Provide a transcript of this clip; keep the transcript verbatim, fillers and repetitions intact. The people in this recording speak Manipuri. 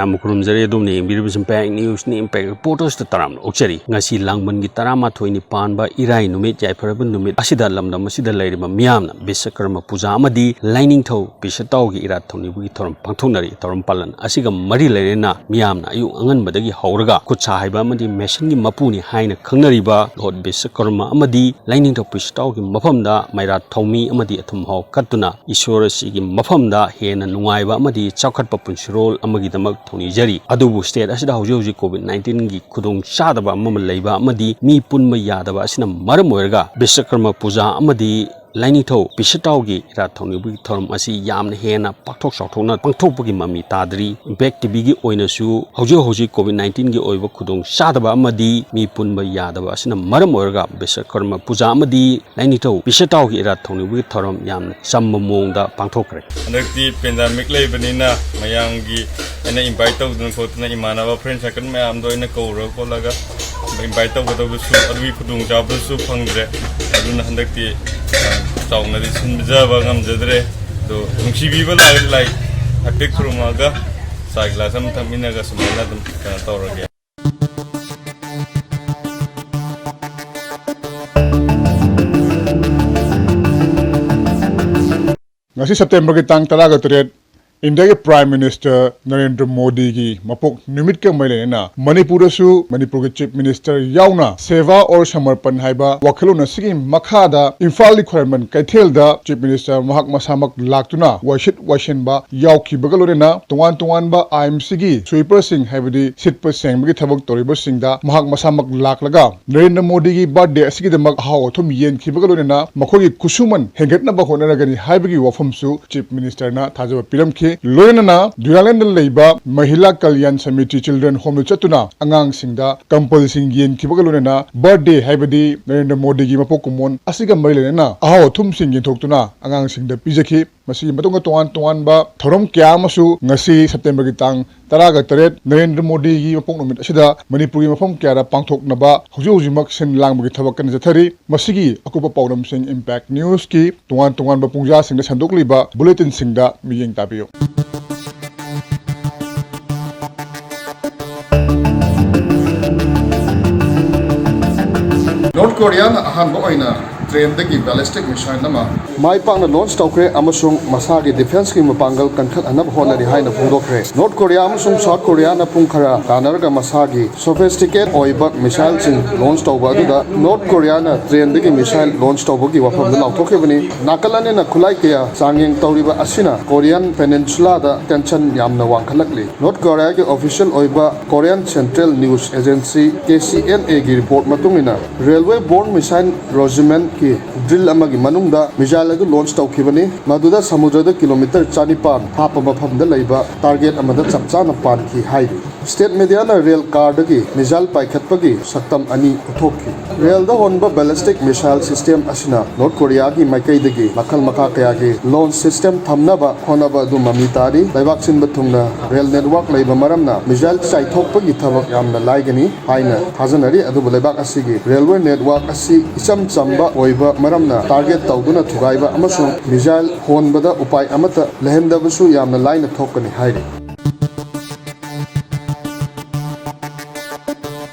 ꯌꯥꯝꯅ ꯈꯨꯔꯨꯝꯖꯔꯤ꯫ ꯑꯗꯣꯝꯅ ꯌꯦꯡꯕꯤꯔꯤꯕꯁꯤ Impact News ꯅꯤ, Impact Reporters ꯇ ꯇꯔꯥꯝꯅ ꯑꯣꯛꯆꯔꯤ꯫ ꯉꯁꯤ ꯂꯥꯡꯕꯟꯒꯤ ꯇꯔꯥꯃꯥꯊꯣꯏꯅꯤ ꯄꯥꯟꯕ ꯏꯔꯥꯏ ꯅꯨꯃꯤꯠ, ꯌꯥꯏꯐꯔꯕ ꯅꯨꯃꯤꯠ ꯑꯁꯤꯗ ꯂꯝꯗꯝ ꯑꯁꯤꯗ ꯂꯩꯔꯤꯕ ꯃꯤꯌꯥꯝꯅ ꯕꯤꯁꯀꯔꯃ ꯄꯨꯖꯥ ꯑꯃꯗꯤ ꯂꯥꯏꯅꯤꯡꯊꯧ ꯄꯤꯁꯇꯥꯎꯒꯤ ꯏꯔꯥꯠ ꯊꯧꯅꯤꯕꯒꯤ ꯊꯧꯔꯝ ꯄꯥꯡꯊꯣꯛꯅꯔꯤ꯫ ꯊꯧꯔꯝ ꯄꯥꯂꯟ ꯑꯁꯤꯒ ꯃꯔꯤ ꯂꯩꯅꯅ ꯃꯤꯌꯥꯝꯅ ꯑꯌꯨꯛ ꯑꯉꯟꯕꯗꯒꯤ ꯍꯧꯔꯒ ꯈꯨꯠ ꯁꯥ ꯍꯩꯕ ꯑꯃꯗꯤ ꯃꯦꯁꯟꯒꯤ ꯃꯄꯨꯅꯤ ꯍꯥꯏꯅ ꯈꯪꯅꯔꯤꯕ ꯂꯣꯔꯗ ꯕꯤꯁꯀꯔꯃ ꯑꯃꯗꯤ ꯂꯥꯏꯅꯤꯡꯊꯧ ꯄꯤꯁꯇꯥꯎꯒꯤ ꯃꯐꯝꯗ ꯃꯩꯔꯥ ꯊꯧꯃꯤ ꯑꯃꯗꯤ ꯑꯊꯨꯝ ꯑꯍꯥꯎ ꯀꯠꯇꯨꯅ ꯏꯁꯣꯔ ꯑꯁꯤꯒꯤ ꯃꯐꯝꯗ ꯍꯦꯟꯅ ꯅꯨꯡꯉꯥꯏꯕ ꯑꯃꯗꯤ ꯆꯥꯎꯈꯠꯄ ꯄꯨꯟꯁꯤꯔꯣꯜ ꯑꯃꯒꯤꯗꯃꯛ ꯊꯧꯅꯤꯖꯔꯤ꯫ ꯑꯗꯨꯕꯨ state ꯑꯁꯤꯗ ꯍꯧꯖꯤꯛ ꯍꯧꯖꯤꯛ COVID nineteen ꯒꯤ ꯈꯨꯗꯣꯡ ꯆꯥꯗꯕ ꯑꯃ ꯂꯩꯕ ꯑꯃꯗꯤ ꯃꯤ ꯄꯨꯟꯕ ꯌꯥꯗꯕ ꯑꯁꯤꯅ ꯃꯔꯝ ꯑꯣꯏꯔꯒ ꯕꯤꯁꯀꯔꯃ ꯄꯨꯖꯥ ꯑꯃꯗꯤ ꯂꯥꯏꯅꯤꯡꯊꯧ ꯄꯤꯁꯇꯥꯎꯒꯤ ꯏꯔꯥꯠ ꯊꯧꯅꯤꯕꯒꯤ ꯊꯧꯔꯝ ꯑꯁꯤ ꯌꯥꯝꯅ ꯍꯦꯟꯅ ꯄꯥꯛꯊꯣꯛ ꯆꯥꯎꯊꯣꯛꯅ ꯄꯥꯡꯊꯣꯛꯄꯒꯤ ꯃꯃꯤ ꯇꯥꯗ꯭ꯔꯤ꯫ Impact ꯇꯤꯚꯤꯒꯤ ꯑꯣꯏꯅꯁꯨ ꯍꯧꯖꯤꯛ ꯍꯧꯖꯤꯛ COVID nineteen ꯒꯤ ꯑꯣꯏꯕ ꯈꯨꯗꯣꯡ ꯆꯥꯗꯕ ꯑꯃꯗꯤ ꯃꯤ ꯄꯨꯟꯕ ꯌꯥꯗꯕ ꯑꯁꯤꯅ ꯃꯔꯝ ꯑꯣꯏꯔꯒ ꯕꯤꯁꯀꯔꯃ ꯄꯨꯖꯥ ꯑꯃꯗꯤ ꯂꯥꯏꯅꯤꯡꯊꯧ ꯄꯤꯁꯇꯥꯎꯒꯤ ꯏꯔꯥꯠ ꯊꯧꯅꯤꯕꯒꯤ ꯊꯧꯔꯝ ꯌꯥꯝꯅ ꯆꯝꯕ ꯃꯑꯣꯡꯗ ꯄꯥꯡꯊꯣꯛꯈ꯭ꯔꯦ꯫ ꯍꯟꯗꯛꯇꯤ pandemic ꯂꯩꯕꯅꯤꯅ ꯃꯌꯥꯝꯒꯤ ꯑꯩꯅ invite ꯇꯧꯗꯅ ꯈꯣꯠꯇꯅ ꯏꯃꯥꯟꯅꯕ friend circle ꯃꯌꯥꯝꯗꯣ ꯑꯩꯅ ꯀꯧꯔꯒ ꯈꯣꯠꯂꯒ invite ꯇꯧꯒꯗꯕꯁꯨ ꯑꯗꯨꯒꯤ ꯈꯨꯗꯣꯡꯆꯥꯕꯗꯨꯁꯨ ꯐꯪꯗ꯭ꯔꯦ꯫ ꯑꯗꯨꯅ ꯍꯟꯗꯛꯇꯤ, ꯑ, ꯆꯥꯎꯅꯗꯤ ꯁꯤꯟꯖꯕ ꯉꯝꯖꯗ꯭ꯔꯦ꯫ ꯑꯗꯣ ꯅꯨꯡꯁꯤꯕꯤꯕ ꯂꯥꯛꯑꯒꯗꯤ ꯂꯥꯏ ꯍꯥꯏꯐꯦꯠ ꯈꯨꯔꯨꯝꯃꯒ ꯆꯥ glass ꯑꯃ ꯊꯛꯃꯤꯟꯅꯒ ꯁꯨꯃꯥꯏꯅ ꯑꯗꯨꯝ ꯀꯩꯅꯣ ꯇꯧꯔꯒꯦ꯫ ꯉꯁꯤ September ꯒꯤ ꯇꯥꯡ ꯇꯔꯥꯒ ꯇꯔꯦꯠ, ꯏꯟꯗꯤꯌꯥꯒꯤ Prime Minister ꯅꯔꯦꯟꯗ꯭ꯔ ꯃꯣꯗꯤꯒꯤ ꯃꯄꯣꯛ ꯅꯨꯃꯤꯠꯀ ꯃꯔꯤ ꯂꯩꯅꯅ ꯃꯅꯤꯄꯨꯔꯗꯁꯨ ꯃꯅꯤꯄꯨꯔꯒꯤ Chief Minister ꯌꯥꯎꯅ Seva Aur Samarpan ꯍꯥꯏꯕ ꯋꯥꯈꯜꯂꯣꯟ ꯑꯁꯤꯒꯤ ꯃꯈꯥꯗ ꯏꯝꯐꯥꯜꯒꯤ ꯈ꯭ꯋꯥꯏꯔꯝꯕꯟ ꯀꯩꯊꯦꯜꯗ Chief Minister ꯃꯍꯥꯛ ꯃꯁꯥꯃꯛ ꯂꯥꯛꯇꯨꯅ ꯋꯥꯏꯁꯤꯠ ꯋꯥꯏꯁꯤꯟꯕ ꯌꯥꯎꯈꯤꯕꯒ ꯂꯣꯏꯅꯅ ꯇꯣꯉꯥꯟ ꯇꯣꯉꯥꯟꯕ I M C ꯒꯤ sweeper ꯁꯤꯡ ꯍꯥꯏꯕꯗꯤ ꯁꯤꯠꯄ ꯁꯦꯡꯕꯒꯤ ꯊꯕꯛ ꯇꯧꯔꯤꯕꯁꯤꯡꯗ ꯃꯍꯥꯛ ꯃꯁꯥꯃꯛ ꯂꯥꯛꯂꯒ ꯅꯔꯦꯟꯗ꯭ꯔ ꯃꯣꯗꯤꯒꯤ birthday ꯑꯁꯤꯒꯤꯗꯃꯛ ꯑꯍꯥꯎ ꯑꯊꯨꯝ ꯌꯦꯟꯈꯤꯕꯒ ꯂꯣꯏꯅꯅ ꯃꯈꯣꯏꯒꯤ ꯈꯨꯠꯁꯨꯃꯟ ꯍꯦꯟꯒꯠꯅꯕ ꯍꯣꯠꯅꯔꯒꯅꯤ ꯍꯥꯏꯕꯒꯤ ꯋꯥꯐꯝꯁꯨ Chief Minister ꯅ ꯊꯥꯖꯕ ꯄꯤꯔꯝꯈꯤ꯫ ꯂꯣꯏꯅꯅ ꯗ꯭ꯌꯨꯂꯥꯂꯦꯟꯗ ꯂꯩꯕ ꯃꯍꯤꯂꯥ ꯀꯜꯌꯥꯟ ꯁꯃꯤꯇꯤ Children Home ꯗ ꯆꯠꯇꯨꯅ ꯑꯉꯥꯡꯁꯤꯡꯗ ꯀꯝꯕꯜꯁꯤꯡ ꯌꯦꯟꯈꯤꯕꯒ ꯂꯣꯏꯅꯅ birthday ꯍꯥꯏꯕꯗꯤ ꯅꯔꯦꯟꯗ꯭ꯔ ꯃꯣꯗꯤꯒꯤ ꯃꯄꯣꯛ ꯀꯨꯝꯑꯣꯟ ꯑꯁꯤꯒ ꯃꯔꯤ ꯂꯩꯅꯅ ꯑꯍꯥꯎ ꯑꯊꯨꯝꯁꯤꯡ ꯌꯦꯟꯊꯣꯛꯇꯨꯅ ꯑꯉꯥꯡꯁꯤꯡꯗ ꯄꯤꯖꯈꯤ꯫ ꯃꯁꯤꯒꯤ ꯃꯇꯨꯡꯗ ꯇꯣꯉꯥꯟ ꯇꯣꯉꯥꯟꯕ ꯊꯧꯔꯝ ꯀꯌꯥ ꯑꯃꯁꯨ ꯉꯁꯤ September ꯒꯤ ꯇꯥꯡ ꯇꯔꯥꯒ ꯇꯔꯦꯠ ꯅꯔꯦꯟꯗ꯭ꯔ ꯃꯣꯗꯤꯒꯤ ꯃꯄꯣꯛ ꯅꯨꯃꯤꯠ ꯑꯁꯤꯗ ꯃꯅꯤꯄꯨꯔꯒꯤ ꯃꯐꯝ ꯀꯌꯥꯗ ꯄꯥꯡꯊꯣꯛꯅꯕ ꯍꯧꯖꯤꯛ ꯍꯧꯖꯤꯛꯃꯛ ꯁꯤꯟ ꯂꯥꯡꯕꯒꯤ ꯊꯕꯛ ꯀꯟꯅ ꯆꯠꯊꯔꯤ꯫ ꯃꯁꯤꯒꯤ ꯑꯀꯨꯞꯄ ꯄꯥꯎꯗꯝꯁꯤꯡ Impact News ꯀꯤ ꯇꯣꯉꯥꯟ ꯇꯣꯉꯥꯟꯕ ꯄꯨꯡꯖꯥꯁꯤꯡꯗ ꯁꯟꯗꯣꯛꯂꯤꯕ bulletin ꯁꯤꯡꯗ ꯃꯤꯠꯌꯦꯡ ꯇꯥꯕꯤꯌꯨ꯫ ꯀꯣꯔꯤꯌꯥꯅ ꯑꯍꯥꯟꯕ ꯑꯣꯏꯅ ꯇ꯭ꯔꯦꯟꯗꯒꯤ ꯕꯦꯂꯤꯁꯇꯤꯛ ꯃꯤꯁꯥꯏꯜ ꯑꯃ ꯃꯥꯏ ꯄꯥꯛꯅ ꯂꯣꯟꯆ ꯇꯧꯈ꯭ꯔꯦ ꯑꯃꯁꯨꯡ ꯃꯁꯥꯒꯤ ꯗꯤꯐꯦꯟꯁꯀꯤ ꯃꯄꯥꯡꯒꯜ ꯀꯟꯈꯠꯍꯟꯅꯕ ꯍꯣꯠꯅꯔꯤ ꯍꯥꯏꯅ ꯐꯣꯡꯗꯣꯛꯈ꯭ꯔꯦ꯫ ꯅꯣꯔꯠ ꯀꯣꯔꯤꯌꯥ ꯑꯃꯁꯨꯡ ꯁꯥꯎꯠ ꯀꯣꯔꯤꯌꯥꯅ ꯄꯨꯡ ꯈꯔ ꯇꯥꯟꯅꯔꯒ ꯃꯁꯥꯒꯤ ꯁꯣꯐꯤꯁꯇꯤꯀꯦꯠ ꯑꯣꯏꯕ ꯃꯤꯁꯥꯏꯜꯁꯤꯡ ꯂꯣꯟꯆ ꯇꯧꯕ ꯑꯗꯨꯗ ꯅꯣꯔꯠ ꯀꯣꯔꯤꯌꯥꯅ ꯇ꯭ꯔꯦꯟꯗꯒꯤ ꯃꯤꯁꯥꯏꯜ ꯂꯣꯟꯆ ꯇꯧꯕꯒꯤ ꯋꯥꯐꯝꯗ ꯂꯥꯎꯊꯣꯛꯈꯤꯕꯅꯤ꯫ ꯅꯥꯀꯜ ꯑꯅꯤꯅ ꯈꯨꯠꯂꯥꯏ ꯀꯌꯥ ꯆꯥꯡꯌꯦꯡ ꯇꯧꯔꯤꯕ ꯑꯁꯤꯅ ꯀꯣꯔꯤꯌꯥꯟ ꯄꯦꯅꯤꯟꯁꯨꯂꯥꯗ ꯇꯦꯟꯁꯟ ꯌꯥꯝꯅ ꯋꯥꯡꯈꯠꯂꯛꯂꯤ꯫ ꯅꯣꯔꯠ ꯀꯣꯔꯤꯌꯥꯒꯤ ꯑꯣꯐꯤꯁꯤꯌꯦꯜ ꯑꯣꯏꯕ Korean central news agency, K C and ꯑꯦꯒꯤ ꯔꯤꯄꯣꯔꯠ ꯃꯇꯨꯡ ꯏꯟꯅ, ꯔꯦꯜꯋꯦ ꯕꯣꯔꯟ ꯃꯤꯁꯥꯏꯜ ꯔꯦꯖꯤꯃꯦꯟꯠꯀꯤ ꯗ꯭ꯔꯤꯜ ꯑꯃꯒꯤ ꯃꯅꯨꯡꯗ ꯃꯤꯁꯥꯏꯜ ꯑꯗꯨ ꯂꯣꯟꯆ ꯇꯧꯈꯤꯕꯅꯤ꯫ ꯃꯗꯨꯗ ꯁꯃꯨꯗ꯭ꯔꯗ ꯀꯤꯂꯣꯃꯤꯇꯔ ꯆꯅꯤꯄꯥꯟ ꯊꯥꯞꯄ ꯃꯐꯝꯗ ꯂꯩꯕ ꯇꯥꯔꯒꯦꯠ ꯑꯃꯗ ꯆꯞ ꯆꯥꯅ ꯄꯥꯟꯈꯤ ꯍꯥꯏꯔꯤ꯫ ꯁ꯭ꯇꯦꯠ ꯃꯦꯗꯤꯌꯥꯅ ꯔꯦꯜ ꯀꯥꯔꯗꯒꯤ ꯃꯤꯁꯥꯏꯜ ꯄꯥꯏꯈꯠꯄꯒꯤ ꯁꯛꯇꯝ ꯑꯅꯤ ꯎꯠꯊꯣꯛꯈꯤ꯫ ꯔꯦꯜꯗ ꯍꯣꯟꯕ ꯕꯦꯂꯤꯁꯇꯤꯛ ꯃꯤꯁꯥꯏꯜ ꯁꯤꯁꯇꯦꯝ ꯑꯁꯤꯅ ꯅꯣꯔꯠ ꯀꯣꯔꯤꯌꯥꯒꯤ ꯃꯥꯏꯀꯩꯗꯒꯤ ꯃꯈꯜ ꯃꯈꯥ ꯀꯌꯥꯒꯤ ꯂꯣꯟꯆ ꯁꯤꯁꯇꯦꯝ ꯊꯝꯅꯕ ꯍꯣꯠꯅꯕ ꯑꯗꯨ ꯃꯃꯤ ꯇꯥꯔꯤ꯫ ꯂꯩꯕꯥꯛ ꯁꯤꯟꯕ ꯊꯨꯡꯅ ꯔꯦꯜ ꯅꯦꯠꯋꯥꯔꯛ ꯂꯩꯕ ꯃꯔꯝꯅ ꯃꯤꯁꯥꯏꯜ ꯆꯥꯏꯊꯣꯛꯄꯒꯤ ꯊꯕꯛ ꯌꯥꯝꯅ ꯂꯥꯏꯒꯅꯤ ꯍꯥꯏꯅ ꯊꯥꯖꯅꯔꯤ, ꯑꯗꯨꯕꯨ ꯂꯩꯕꯥꯛ ꯑꯁꯤꯒꯤ ꯔꯦꯜꯋꯦ ꯅꯦꯠꯋꯥꯔꯛ ꯑꯁꯤ ꯏꯆꯝ ꯆꯝꯕ ꯑꯣꯏꯕ ꯃꯔꯝꯅ ꯇꯥꯔꯒꯦꯠ ꯇꯧꯗꯨꯅ ꯊꯨꯒꯥꯏꯕ ꯑꯃꯁꯨꯡ ꯃꯤꯁꯥꯏꯜ ꯍꯣꯟꯕꯗ ꯎꯄꯥꯏ ꯑꯃꯠꯇ ꯂꯩꯍꯟꯗꯕꯁꯨ ꯌꯥꯝꯅ ꯂꯥꯏꯅ ꯊꯣꯛꯀꯅꯤ ꯍꯥꯏꯔꯤ꯫